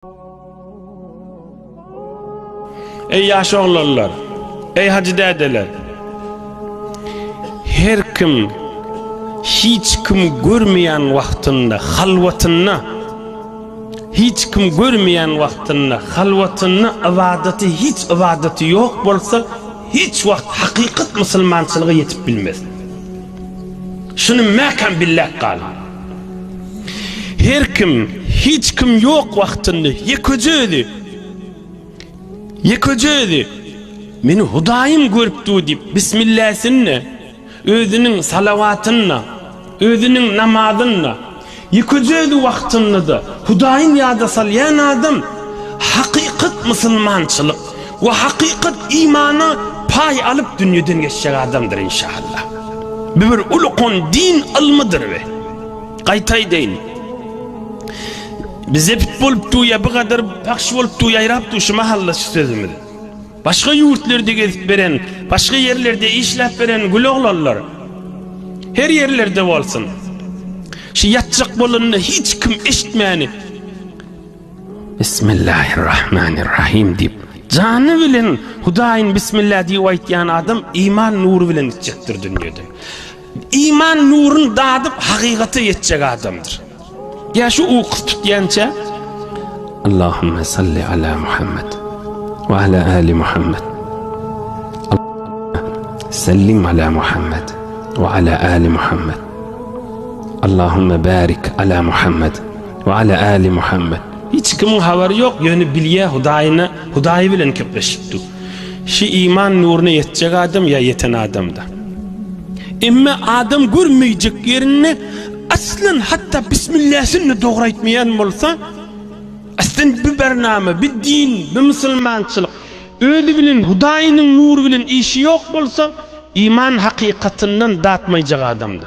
Eý ýaş oglanlar, eý hajy dädeler. Her kim hiç kim görmeýän wagtynda halwatynda hiç kim görmeýän wagtynda halwatynda ybadaty hiç ybadaty ýok bolsa hiç wagt hakykat musulmançylyga ýetip bilmez. Şuny mäkäm billäp galyň. Her kim, hiç kim ýok wagtynda ýekeje özi, ýekeje özi Meni Hudaýym görüp dur diýip, bismilläsini, özüniň salawatyny, özüniň namazyny, ýekeje özi wagtynda-da Hudaýyny ýada salýan adam hakykat musulmançylyk we hakykat imana paý alyp dünýeden geçjek adamdyr inşallah. Bu bir ulkan din ylmydyr we. Gaýta aýdaýyn. Bize pit bolup dur ýa bu gadar pahş bolup dur ýaýrap dur şu mahalla şu sözümiz. Başga ýurtlarda gezip beren, başga ýerlerde işläp beren gül oglanlar. Her ýerlerde bolsun. Şu ýatjak bolanda hiç kim eşitmäni Bismillahirrahmanirrahim diýip, jany bilen Hudaýyn Bismillah diýip aýtýan adam iman nury bilen gitjekdir dünýeden. Iman nuruny dadyp hakykata ýetjek adamdyr. Ýa şu ukusy tutýança Allahümme salli ala Muhammed we ala ali Muhammed. Sellim ala Muhammed we ala ali Muhammed. Allahümme barik ala Muhammed we ala ali Muhammed. Hiç kimiň habary ýok, ýöne bilýär Hudaýyna, Hudaýy bilen gepleşip dur. Şi iman nuruna ýetjek adam ýa ýeten adamda. Emme adam görmeýjek ýerinde aslan hatda bismilläsini dogry aýtmaýan bolsa, aslan bi bernama, bi din, bi musulmançylyk özi bilen Hudaýynyň nury bilen işi ýok bolsa, iman hakykatyndan datmaýjak adamda.